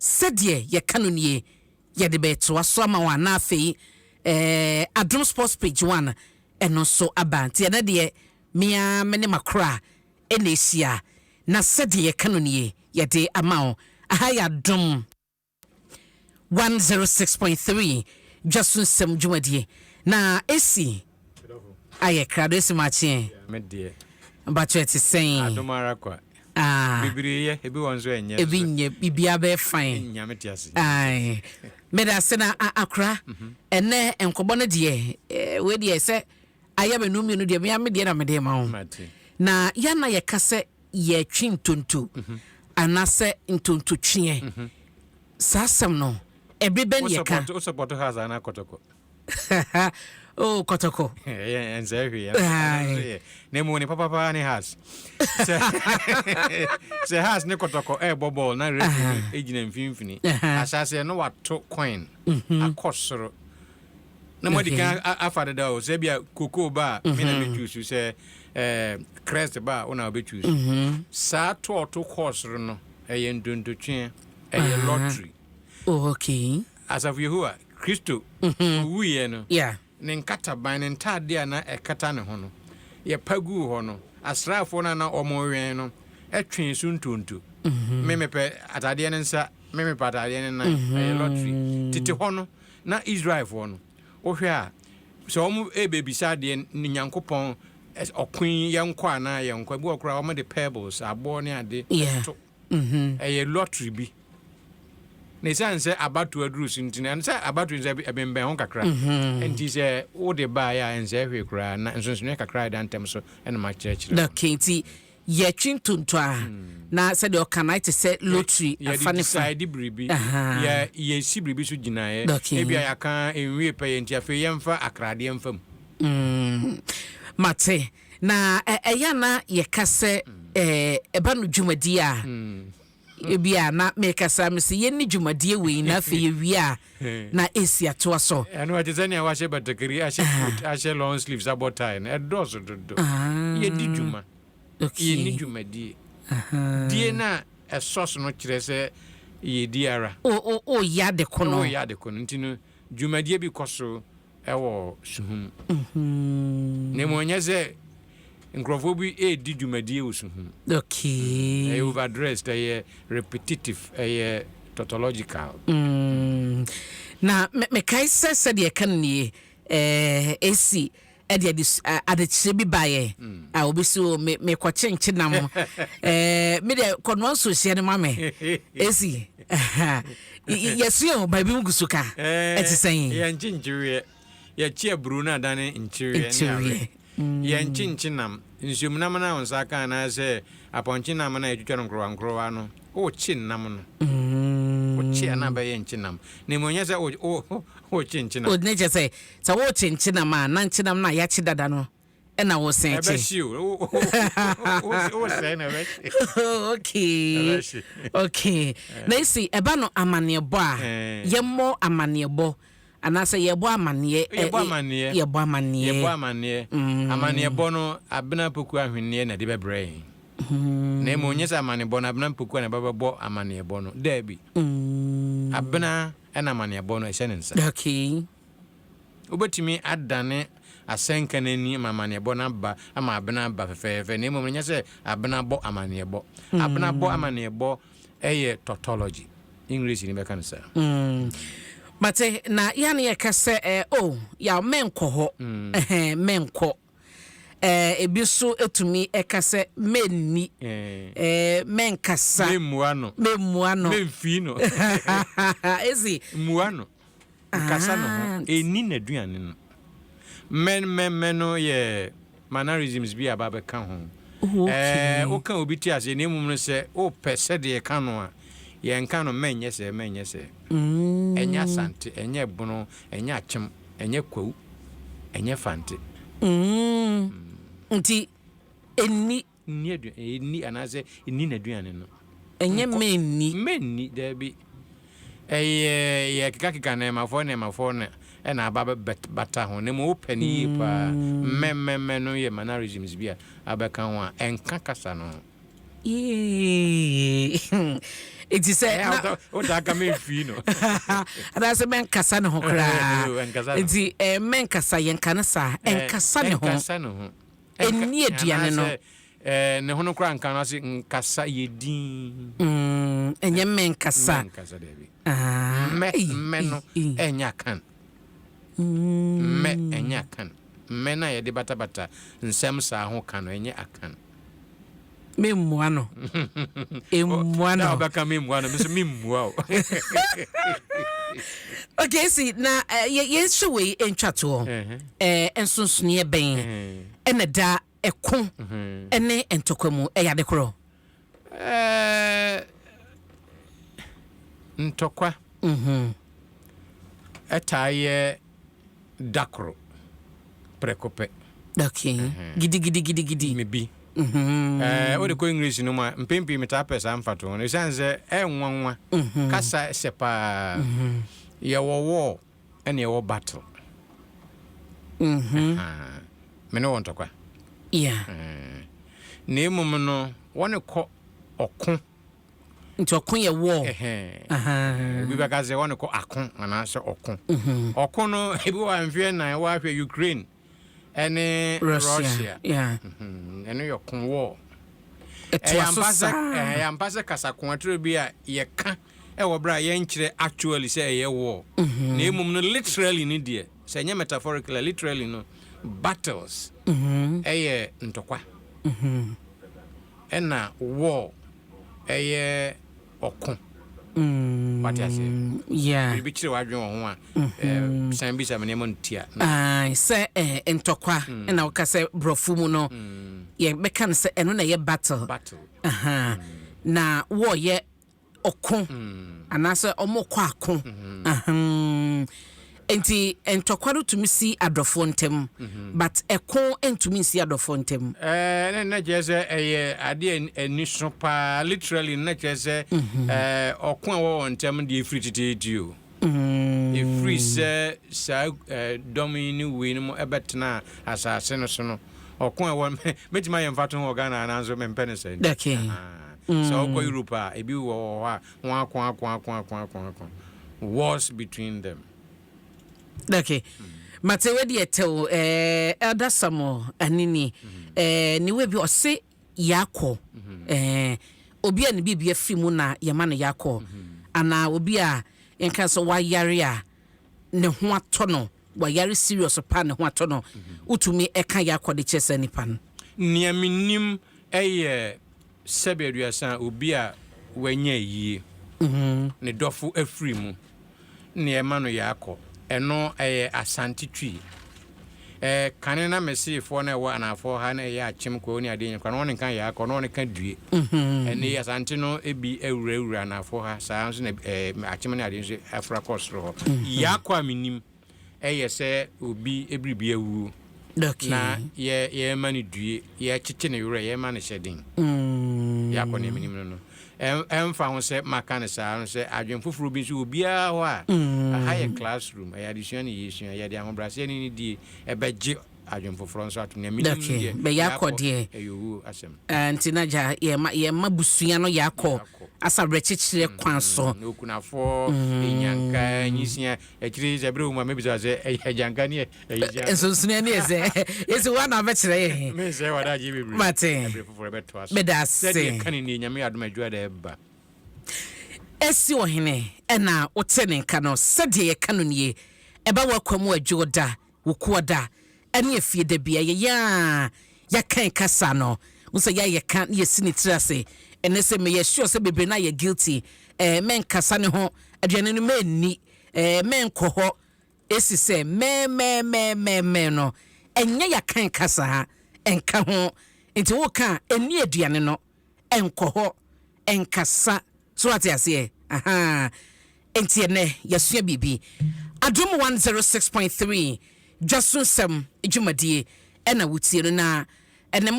Sɛdeɛ yɛka no nie, yɛde bɛtoa so ama wo a, na afei eh, Adom Sports Page 1 ɛno nso aba. Nti ɛnɛ deɛ, me ara me ne m'akora ɛna ɛhyia, na sɛdeɛ yɛka no nie, yɛde ama wo. Aha yɛ Adom 106.3 Dwaso Nsɛm dwumadie, na ɛsi ayɛ krado ɛsi makyeɛ. Me deɛ. Mpakyɛ ɛte sɛn? Adom ara kwa. Ah. Bebree yɛ, ebi wɔ nso ɛnyɛ. Ebi nyɛ, biribiara bɛyɛ fine. Nyame te ase. Aye. Meda ase na akora. Ɛnɛ nkɔbɔ no deɛ, wei deɛ sɛ ayɛ me no mmienu deɛ, mea me deɛ na mede ma wo. Na yɛn na yɛka sɛ yɛtwe ntonto anaasɛ ntontotweɛ. Saa asɛm no, ɛbere bɛn na yɛka? Wo support Hearts anaa Kɔtɔkɔ? Oh, Kɔtɔkɔ. Ɛnsɛ hwee. Na mmom ne papapaa ne Hearts. Sɛ Hearts ne Kɔtɔkɔ ɛrebɔ bɔɔl na referee no gyina mfimfini, ahyɛaseɛ no wato coin akɔ soro. Na mo adi kan afa deda o, sɛ bia koko ba a, me na me choose, sɛ crest ba a, wo na wobɛ choose. Saa toɔto kɔɔ soro no, ɛyɛ ntontotweɛ, ɛyɛ lottery. Oh, okay. Asafo Yehowa, Kristo, owuiɛ no, ne nkataban, ne ntaadeɛ a na ɛkata ne ho no, yɛpa guu hɔ no, asraafoɔ no a na wɔrewɛn no twee so ntonto. Me mepɛ ataadeɛ no nsa, me mepɛ ataadeɛ no nan. Ɛyɛ lottery. Tete hɔ no, na Israelfoɔ no, wohwɛ a, sɛ wɔn rebɛbisa adeɛ no, Nyankopɔn, ɔko yi, yɛnkɔ anaa yɛnkɔ? Ebi wɔ koraa wɔde pebbles, aboɔ ne ade to. Ɛyɛ lottery bi. Na ɛsiane sɛ abatoɔ aduru so nti no, ɛno sɛ abatoɔ nso ɛbɛnbɛn ho kakra. Nti sɛ wode baeɛ a ɛnsɛe hwee koraa, na nsonsonoeɛ kakra a ɛda ntam so na makyerɛkyerɛ wo. Okay, nti yɛtwe ntonto a, na sɛdeɛ ɔka no ayɛ te sɛ lottery afa ne fa. Yɛde decide biribi, yɛsi biribi so gyinaeɛ. Ebia yɛaka ɛnwie pɛyɛ nti afei yɛmfa akradeɛ mfa mu. Mate. Na ɛyɛ a na yɛka sɛ ɛba no dwumadie a, ebi a na mekasa me sɛ yɛnni dwumadie wei na afei yɛwie a na ɛsi atoa so. Ɛno ɛte sɛ nea wahyɛ batakari, ahyɛ coat, ahyɛ long sleeves, abɔ tie no, ɛdɔɔso dodo. Yɛdi dwuma. Yɛnni dwumadie. Die no a ɛsɔ so no kyerɛ sɛ yɛdi ara. Woyɛ ade ko no. Woyɛ ade ko no. Nti no dwumadie bi kɔ so wɔ suhum. Na mmom ɛnyɛ sɛ nkurɔfoɔ bi redi dwumadie wɔ suhum. Okay. Ɛyɛ overdressed, ɛyɛ repetitive, ɛyɛ tautological. Na mekae sɛ sɛdeɛ ɛka no nie, ɛsi ɛde adekyerɛ bi baeɛ a obi so me mekɔkye nkyenam, me deɛ kɔnoa nsuohyɛ no ma me ɛsi yɛsua o baabi mu gu so ka ɛte sɛn? Yɛnkye nkyeweɛ, yɛkye aburo no adane nkyeweɛ ne awe. Yɛnkye nkyenam, nsuomnam no a wo nsa ka anaasɛ apɔnkye nam no a yɛtwitwa no nkorowa nkorowa no, wokye nam no, wokye a na abɛyɛ nkyenam, na mmom ɛnyɛ sɛ wokye nkyenam. Ne kyerɛ sɛ sɛ wokye nkyenam a, na nkyenam no a yɛakye dada no ɛna wosan kye. Ɛbɛhye o, wosɛe na ɛbɛhye. Okay. Okay. Na esi ɛba no amanneɛbɔ a, yɛmmɔ amanneɛbɔ anaasɛ yɛbɔ amanneɛ? Yɛbɔ amanneɛ. Yɛbɔ amanneɛ. Yɛbɔ amanneɛ. Amanneɛbɔ no, Abena Poku Ahwenneɛ na ɛde bɛbrɛ yɛn. Na mmom nyɛ sɛ amanneɛbɔ no, Abena Poku na ɛbɛbɔ amanneɛbɔ no. Daabi. Abena ɛna amanneɛbɔ no ɛhyɛ ne nsa. Wobɛtumi adane asɛnka no ani ma amanneɛbɔ no aba ama Abena aba fɛfɛɛfɛ, na mmom no nyɛ sɛ Abena bɔ amanneɛbɔ. Abena bɔ amanneɛbɔ ɛyɛ tautology. English ni bɛka no saa. Mate, na yɛ ne yɛka sɛ oh, yaw mɛnkɔ hɔ, ɛhɛn, mɛnkɔ. Ebi nso etumi ɛka sɛ mɛnni, mɛnkasa. Memmua no. Memmua no. Mɛmfii no. Esi. Mmua no. Nkasa ne ho. Ɛnni n'aduane no. Mmɛn mmɛmmɛ no yɛ mannerisms bi a aba bɛka ho. Woka obi te aseɛ, na mmom no sɛ wopɛ sɛdeɛ ɛka no a, yɛnka no mɛnyɛ sɛ mɛnyɛ sɛ. Ɛnyɛ Asante, ɛnyɛ Bono, ɛnyɛ Akyem, ɛnyɛ Kwawu, ɛnyɛ Fante. Nti ɛnni. Nni aduane, ɛnni anaasɛ ɛnni n'aduane no. Ɛnyɛ mɛnni. Mɛnni, daabi. Ɛyɛ yɛ kekakeka nɛɛmafoɔ nɛɛmafoɔ na ɛna aba bɛbata ho, na mmom wopɛ no yie paa. Mmɛmmɛmmɛ no yɛ mannerisms bi a abɛka ho a ɛnka kasa no ho. Yee. Nti sɛ na wotaa ka memfii no. Anaasɛ mɛnkasa ne ho koraa. Nti mɛnkasa, yɛnka no saa, ɛnkasa ne ho. Ɛnkasa ne ho. Ɛnni aduane no. Anaasɛ ne ho no koraa nka no ase nkasa yɛ din. Ɛnyɛ mɛnkasa. Mɛnkasa daabi. Mɛ mɛ no ɛnyɛ akan. Mɛ ɛnyɛ akan. Mɛ no a yɛde batabata nsɛm saa ho ka no ɛnyɛ akan. Memmua no. Mmua no. Na wobɛka memmua no, me nso memmua o. Okay, si na yɛnhyɛ wei ntwa toɔ. Nsonsonoeɛ bɛn ɛna da ɛko ne ntɔkwa mu? Ɛyɛ ade korɔ? Ntɔkwa ɛtaa yɛ da koro prɛko pɛ. Okay. Gidi gidi gidi gidi. Me bi. Wode kɔ English no mu a, mpɛn pii metaa pɛ saa mfatoho no ɛsiane sɛ ɛnwanwa kasa sɛ paa. Yɛwɔ war ɛne yɛwɔ battle. Me ne wɔ ntɔkwa. Na mmom no wɔne kɔ ɔko. Nti ɔko yɛ war. Obi bɛka sɛ wɔne kɔ ako anaasɛ ɔko. Ɔko no ebi wɔ mfeɛ 4 wɔahwɛ Ukraine ɛne Russia. Ɛno yɛ ɔko, war. Ɛtoa so saa. Ɛyɛ ampa sɛ kasako atwerɛ bi a yɛka ɛwɔ berɛ a yɛnkyerɛ actually sɛ ɛyɛ war. Na mmom no literally no deɛ, sɛ ɛnyɛ metaphorically, literally no battles ɛyɛ ntɔkwa. Ɛna war ɛyɛ ɔko. Wate aseɛ? Yeah. Biribi kyerɛ w'adwene wɔ ho a, san bisa me nneɛma no tia. Sɛ ntɔkwa ɛna woka sɛ borɔfo mu no yɛbɛka no sɛ ɛno na ɛyɛ battle. Battle. Na wɔyɛ ɔko anaasɛ ɔmo kɔ ako. Nti ntɔkwa no tumi si adɔfoɔ ntam, but ɛko ntumi nsi adɔfoɔ ntam. Ne na kyerɛ sɛ ɛyɛ adeɛ ani so paa. Literally na kyerɛ sɛ ɔko a wɔwɔ wɔn ntam deɛ ɛfiri teteete o. Ɛfiri sɛ saa dɔm yi ne wei no mu ɛbɛtena asase no so no, ɔko a ɛwɔ mɛtumi ayɛ mfa to ho wɔ Ghana anaa nso mempɛ ne sɛ. Sɛ wokɔ Europe a, ebi wɔ hɔ a wɔn ako ako ako ako ako ako, wars between them. Okay, mate. Wei deɛ tɛw Elder Samuel Anini ne wei bi ɔse yakɔ obi a ne biribi afiri mu na yɛma no yakɔ, anaa obi a yɛnka sɛ wayare a ne ho atɔ no, wayare serious pa, ne ho atɔ no, wotumi ɛka yakɔ de kyerɛ sɛ nipa no. Nea menim ɛyɛ sɛbe 30, obi a wanya yie, ne dɔfo afiri mu, ne ɛma no yɛakɔ. Ɛno ɛyɛ Asante Twi. Kane na meseefoɔ no ɛwɔ anafoɔ ha na ɛyɛ Akyem kɔ ne adeɛ nyɛ na wɔne nka yɛakɔ na wɔne ka due. Ɛne Asante no ebi awurawura anafoɔ ha saa nso na Akyem ne adeɛ nso afra kɔ soro hɔ. Yɛakɔ a menim ɛyɛ sɛ obi ebiribi awuo na yɛ yɛma no due, yɛkyekye ne werɛ, yɛma no hyɛden. Yɛakɔ ne menim no ɛmfa ho sɛ maka no saa no sɛ adwen foforɔ bi nso obiara hɔ a aha yɛ classroom, ɛyɛ adesua ne yɛsua, yɛde ahobrɛaseɛ ne ne die ɛbɛgye adwen foforɔ nso ato. Nea menim no deɛ, bɛyɛ akɔ deɛ. Ɛyɛ owuo asɛm. Nti na gya yɛma busua no yɛakɔ asa awerɛkyekyerɛ kwan so. Okunafoɔ ɛnyanka nyisia akyiri sɛ berɛ wo mu a mɛbisa sɛ ɛyɛ agyanka ne ɛyɛ Nsonsonoɛ ne yɛ sɛ yɛsɛ woa na wobɛkyerɛ yɛ. Mensɛ wadagye bebree. Mate. Ɛberɛ foforɔ ɛbɛtoa so. Meda ase. Sɛdeɛ ka ne nie, Nyame adom adwua da ɛba. Esi ɔhene ɛna wote ne nka no. Sɛdeɛ yɛka no nie, ɛba wakwa mu adwo da wokuo da ɛne afie da bia yɛyɛ a yɛkan kasa no wo sɛ yɛayɛ ka ne yɛsi ne tiri ase. Ɛnɛ sɛ meyɛ sure sɛ bebree no ayɛ guilty. Mɛnkasa ne ho, aduane no mɛnni, mɛnkɔ hɔ, ɛsi sɛ mɛmɛmɛmɛmɛ no ɛnyɛ yɛkan kasa ha ɛnka ho. Nti woka a, ɛnni aduane no, ɛnkɔ hɔ, ɛnkasa so, ate aseɛ? Aha, nti ɛnɛ yɛsua biribi. Adom 106.3 dwaso nsɛm dwumadie ɛna wotie no na ɛnɛ.